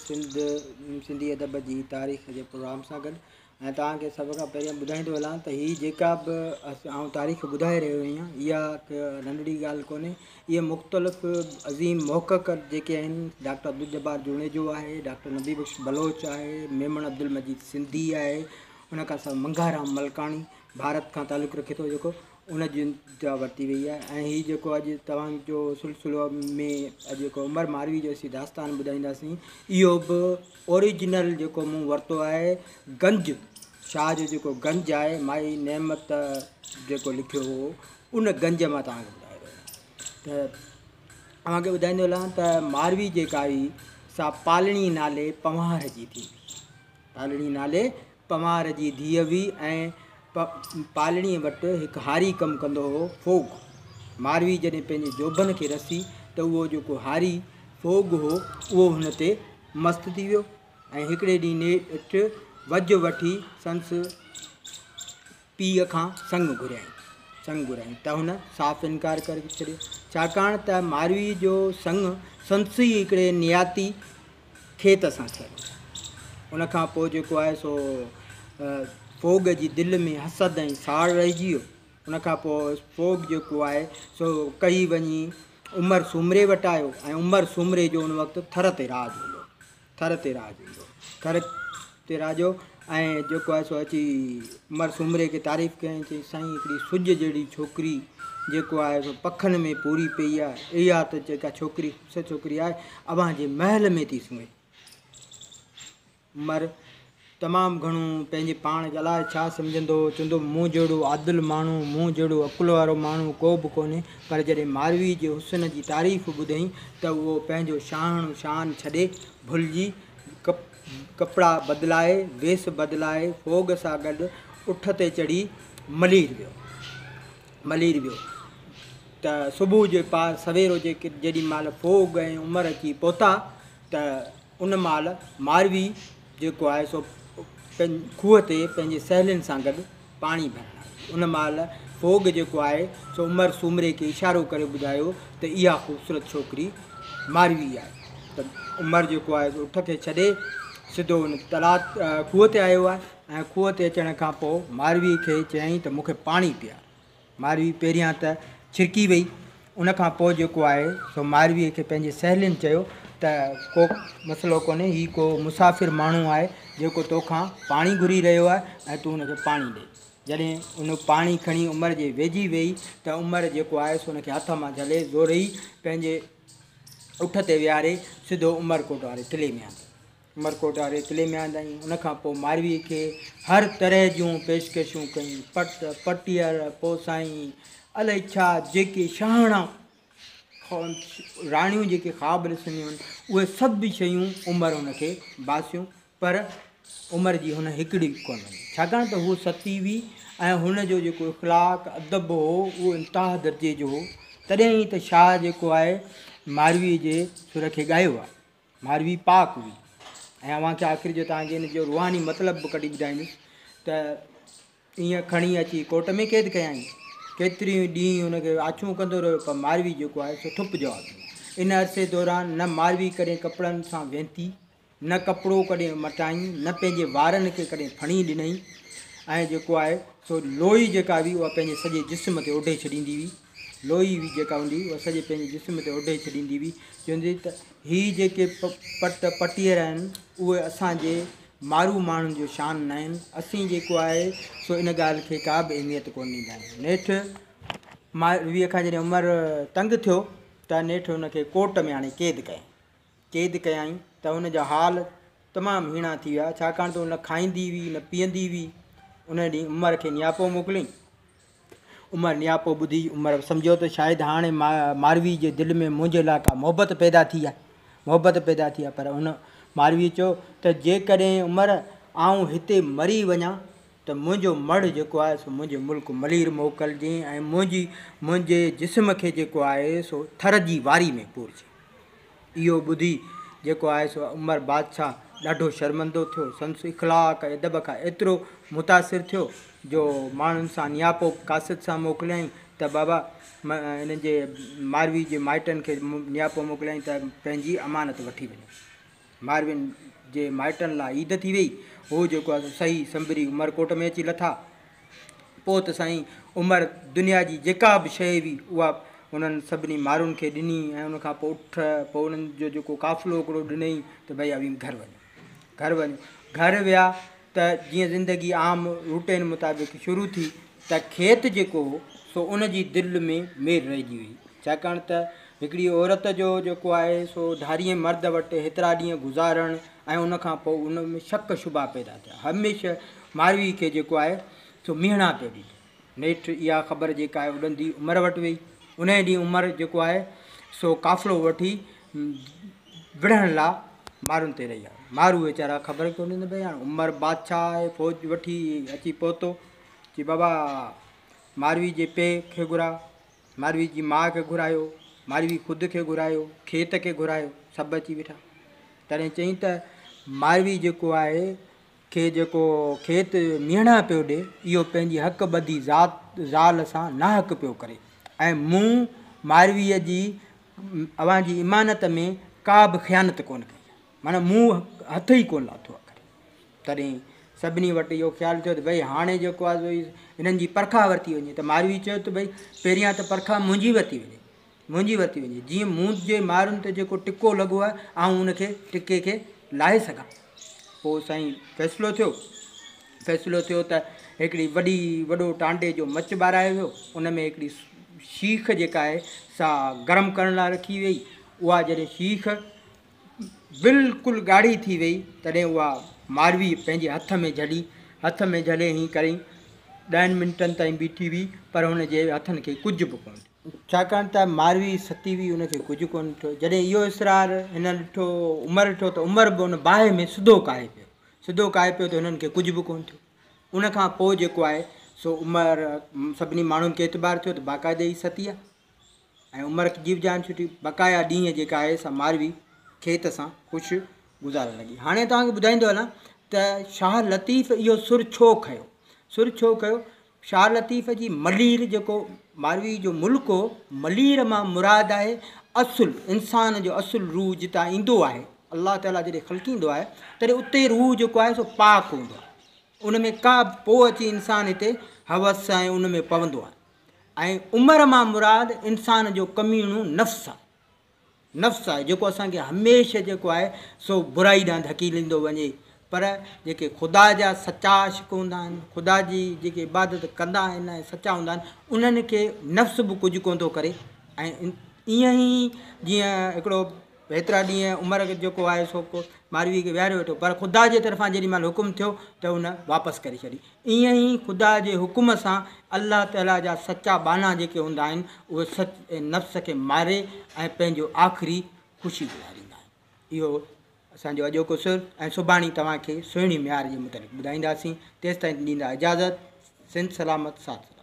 سنڌ سنڌي ادب جي تاريخ جي پروگرام سان گڏ ۽ توهان کي سڀ کان پهريان ٻڌائيندو هلان ته هي جيڪا به آئون تاريخ ٻڌائي رهيو آهيان اها هڪ ننڍڙي ڳالهه ڪونهي اهي مختلف عظيم محقق جيڪي آهن ڊاڪٽر عبدالجبار جوڻيجو آهي ڊاڪٽر نبي بخش بلوچ آهي ميمڻ عبدالمجيد سنڌي آهي ان کان سواء منگهارام ملڪاڻي ڀارت کان تعلق رکي ٿو جيڪو ان جي جا ورتي وئي آهي ۽ هي جيڪو اڄ توهان جو سلسلو ۾ اڄ جيڪو عمر ماروي جو اسين داستان ٻڌائينداسين اهو به اوريجنل جيڪو مون ورتو آهي گنج شاهه جو جيڪو گنج آهي مائي نعمت جيڪو لکيو هو ان گنج مان توهان کي ٻڌائي رهيو آهيان ته اوهان کي ٻڌائيندو هلان ته ماروي جيڪا هئي سا پالڻي نالي پنوهار جي ٿي پالڻي نالي پنوار جي ڌيء هئي ۽ پالڻيء وٽ هڪ هاري ڪم ڪندو هو، ڦوڳ. ماروي جڏهن پنهنجي جوڀن کي رسي ته اهو جيڪو هاري ڦوڳ هو، اهو هن تي مست ٿي ويو ۽ هڪڙي ڏينهن نيٺ وجهه وٺي سندس پيء کان سڱ گهريائين. سڱ گهريائين ته هن صاف انڪار ڪري ڇڏيو، ڇاڪاڻ ته ماروي جو سڱ سندس ئي هڪڙي نياتي کيت سان ٿيل هو. ان کان پوء جيڪو آهي سو ڦوڳ جي دل ۾ حسد ۽ ساڙ رهجي ويو. ان کان پوء ڦوڳ جيڪو آهي سو ڪهي وڃي عمر سومري وٽ آيو ۽ عمر سومري جو ان وقت ٿر تي راڄ هوندو هو. ٿر تي راڄ هوندو هو. ٿر تي راڄ هو ۽ جيڪو آهي سو اچي عمر سومري کي تعريف ڪيائين چيائين سائين هڪڙي سج جهڙي ڇوڪري جيڪو آهي سو پکن ۾ پوري پئي آهي اها ته جيڪا ڇوڪري خوبصورت ڇوڪري آهي اوهان جي محل ۾ ٿي سونهي. عمر تمام گهڻو پنهنجي پاڻ کي الائي ڇا سمجهندو هو، چوندو هو مون جهڙو عادل ماڻهو، مون جهڙو عقل وارو ماڻهو ڪو به ڪونهي، پر جڏهن ماروي جي حسن جي تعريف ٻڌئين ته اهو پنهنجو شاهاڻو شان ڇڏي ڀلجي ڪپڙا بدلائي، ويس بدلائي، ڦوڳ سان گڏ اٺ تي چڙهي ملير ويو. ملير ويو ته صبح جي پار سويرو جيڏي مهل ڦوڳ ۽ عمر اچي پهتا ته ان مهل ماروي جيڪو آهي سو کوهه تي پنهنجي سهيلين سان گڏ پاڻي ڀرڻ آيو. ان مهل ڦوڳ جيڪو آهي سو عمر سومري کي اشارو ڪري ٻڌايو ته اها خوبصورت ڇوڪري ماروي آهي ته عمر جيڪو آهي سو اٺ کي ڇڏي سڌو ان تلاء کوهه تي آيو آهي ۽ کوهه تي اچڻ کان پوء ماروي کي چيائين ته مون کي پاڻي پيار. ماروي پهريان ته ڇرڪي وئي، ان کان پوء جيڪو آهي سو مارويء کي پنهنجي سهيلين چيو ته ڪو مسئلو ڪونهي، هي ڪو مسافر ماڻهو آهي جيڪو توکان پاڻي گهري رهيو آهي ۽ تون هن کي پاڻي ڏي. جڏهن ان پاڻي کڻي عمر جي ويجهي ويئي ته عمر جيڪو آهي سو ان کي هٿ مان جهلي زورئي پنهنجي اٺ تي ويهاري سڌو عمرڪوٽ واري قلعي ۾ آندو. عمرڪوٽ واري قلعي ۾ آندائين. ان کان پوء مارويء کي هر طرح جون پيشڪشون ڪيون. پٽ، پٽيهر، پوء سائين الائي ڇا جيڪي شاهاڻا راڻيون جيڪي خواب ڏسنديون آهن، اهي سڀ شيون عمر هن کي باسيون، پر عمر جي هن هڪڙي به ڪونه مڃي. ڇاڪاڻ ته هوء ستي هئي ۽ هن جو جيڪو اخلاق، ادب هو، اهو انتها درجي جو هو. تڏهن ئي ته شاهه جيڪو آهي مارويء جي سر کي ڳايو آهي. ماروي پاڪ هئي ۽ اوهان کي آخر جو توهان کي ان جو روحاني مطلب به ڪڍي ٻڌائيندس ته ائين کڻي اچي ڪوٽ ۾ قيد ڪيائين. ڪيتريون ئي ڏينهن هن کي آڇون ڪندو رهيو پر ماروي جيڪو آهي سو ٺپ جواب ڏنو. ان عرصي دوران نه ماروي ڪڏهن ڪپڙن سان وينتي، نه ڪپڙو ڪڏهن مٽائين، نه پنهنجي وارن کي ڪڏهن ڦڻي ڏنائين ۽ جيڪو آهي سو لوئي جيڪا هئي اها پنهنجي سڄي جسم تي اوڍي ڇڏيندي هئي. لوئي هئي جيڪا هوندي هئي اها سڄي پنهنجي جسم تي اوڍي ڇڏيندي هئي. چوندي هئي ته هي جيڪي پٽ پٽيهر آهن اهي اسان جي مارو ماڻهن جو شان نه آهن. اسين جيڪو آهي سو ان ڳالهه کي ڪا به اهميت ڪونه ڏيندا آهيون. نيٺ مارويء کان جڏهن عمر تنگ ٿيو ته نيٺ هن کي ڪوٽ ۾ آڻي قيد ڪيائين. قيد ڪيائين ته هن جا حال تمام هيڻا ٿي ويا، ڇاڪاڻ ته هو نه کائيندي هئي نه پيئندي هئي. ان ڏينهن عمر کي نياپو موڪليائين. عمر نياپو ٻڌي عمر سمجهيو ته شايد هاڻي ماروي جي دل ۾ منهنجي لاء ڪا محبت پيدا ٿي آهي، محبت پيدا ٿي آهي. پر هن مارويء چيو ته جيڪڏهن عمر آئون هتي مري وڃان ته منهنجو مڙهه جيڪو آهي سو منهنجي ملڪ ملير موڪلجين ۽ منهنجي منهنجي جسم کي جيڪو آهي سو ٿر جي واري ۾ پورجين. اهو ٻڌي جيڪو آهي سو عمر بادشاهه ڏاڍو شرمندو ٿيو. سندس اخلاق ۽ ادب کان ايترو متاثر ٿيو جو ماڻهن سان نياپو قاصد سان موڪليائين ته بابا هن جي ماروي جي مائٽن کي نياپو موڪليائين ته پنهنجي امانت وٺي وڃو. ماروين جي مائٽن لاء عيد ٿي ويئي. هو جيڪو آهي سو صحيح سنبري عمرڪوٽ ۾ اچي لٿا. پوء ته سائين عمر دنيا جي جيڪا به شيء هئي اها انهن سڀني مارون کي ڏني ۽ ان کان پوء اٺ، پوء انهن جو جيڪو قافلو هڪڙو ڏنئي ته ڀئي اوهين گهر وڃو. گهر وڃو. گهر ويا ته جيئن زندگي عام روٽين مطابق شروع ٿي ته کيت جيڪو هو سو ان جي دل ۾ مير رهجي وئي. ڇاڪاڻ ته هڪڙي عورت جو جيڪو آهي سو ڌارئين مرد وٽ هيترا ڏينهن گذارڻ ۽ ان کان پوء ان ۾ شڪ شبها پيدا ٿيا. هميشه ماروي کي جيڪو آهي سو ميهڻا پيو ڏيندو. نيٺ اها خبر جيڪا آهي اڏندي عمر وٽ ويئي. انهيء ڏينهن عمر جيڪو آهي سو قافلو وٺي وڙهڻ لاء مارون تي رهي آيو. مارو ويچارا خبر ڪونه ته ڀئي هاڻ عمر بادشاهه آهي، فوج وٺي اچي پهتو. چي بابا ماروي جي پيء کي گهراء. ماروي جي ماء کي گهرايو، ماروي خود کي گهرايو، کيت کي گهرايو، سڀ اچي ويٺا. تڏهن چيائين ته ماروي جيڪو آهي کي جيڪو کيت ميهڻا پيو ڏي، اهو پنهنجي حق ٻڌي ذات زال سان ناحق پيو ڪري ۽ مون مارويء جي اوهان جي امانت ۾ ڪا به خيانت ڪونه ڪئي آهي، معنيٰ مون هٿ ئي ڪونه لاٿو آهي. تڏهن سڀني وٽ اهو خيال ٿيو ته ڀئي هاڻي جيڪو آهي سو هنن جي پرکا ورتي وڃي ته ماروي چيو ته ڀئي پهريان ته پرکا منهنجي ورتي وڃي، منهنجي ورتي وڃي، جيئن منهنجي مارن تي جيڪو ٽڪو لڳو آهي آئون ان کي ٽڪي کي لاهي سگهان. پوء سائين فيصلو ٿيو، فيصلو ٿيو ته هڪڙي وڏي وڏو ٽانڊي جو مچ ٻارايو ويو، ان ۾ هڪڙي شيخ جيڪا آهي سا گرم ڪرڻ لاء رکي ويئي، اها جڏهن شيخ بلڪل ڳاڙهي ٿي ويئي، تڏهن اها ماروي پنهنجي هٿ ۾ جهلي، هٿ ۾ جهلي هين ڪري ڏهن منٽن تائين بيٺي هئي، پر هن جي هٿن کي ڪجهه به ڪونه ٿيو. ڇاڪاڻ ته ماروي ستي هئي، ان کي ڪجهه ڪونه ٿيو. جڏهن اهو اسرار هن ڏٺو، عمر ڏٺو ته عمر به ان باهه ۾ سڌو ڪاهي پيو. سڌو ڪاهي پيو ته هنن کي ڪجهه به ڪونه ٿيو. ان کان پوء جيڪو آهي سو عمر سڀني ماڻهن کي اعتبار ٿيو ته باقاعدي هي ستي آهي. ۽ عمر جي به جان ڇٽي. بقايا ڏينهن جيڪا آهي سا ماروي کيت سان خوش گذارڻ لڳي. هاڻي توهان کي ٻڌائيندو هلان ته شاهه لطيف اهو سر ڇو کنيو؟ سر ڇو کنيو؟ شاهه لطيف جي ملير جيڪو ماروي جو ملڪ هو، ملير مان مراد آهي اصل انسان جو اصل روح جتان ايندو آهي، الله تعاليٰ جڏهن خلقيندو آهي تڏهن اتي روح جيڪو آهي سو پاڪ هوندو آهي، ان ۾ ڪا پوء اچي انسان هتي هوس ۽ ان ۾ پوندو آهي. ۽ عمر مان مراد انسان جو ڪميڻو نفس آهي. نفس آهي جيڪو اسان کي هميشه جيڪو آهي سو برائي ڏانهن ڌڪيليندو وڃي پر جيڪي خدا جا سچا عاشق هوندا آهن، خدا جي جيڪي عبادت ڪندا آهن ۽ سچا هوندا آهن انهن کي نفس به ڪجهه ڪونه ٿو ڪري ۽ ائين ئي جيئن هڪڙو هيترا ڏينهن عمر جيڪو آهي سو ماروي کي ويهاريو ويٺو پر خدا جي طرفان جيڏي مهل حڪم ٿيو ته ان واپس ڪري ڇڏي. ائين ئي خدا جي حڪم سان الله تعاليٰ جا سچا ٻانها جيڪي هوندا آهن اهي سچ نفس کي ماري ۽ پنهنجو آخري خوشي گذاريندا آهن. اهو اسان جو اڄوڪو سر ۽ سڀاڻي توهان کي سهڻي ميهار جي متعلق ٻڌائينداسين. تيستائين ڏيندا اجازت. سنڌ سلامت ساٿ سلامت.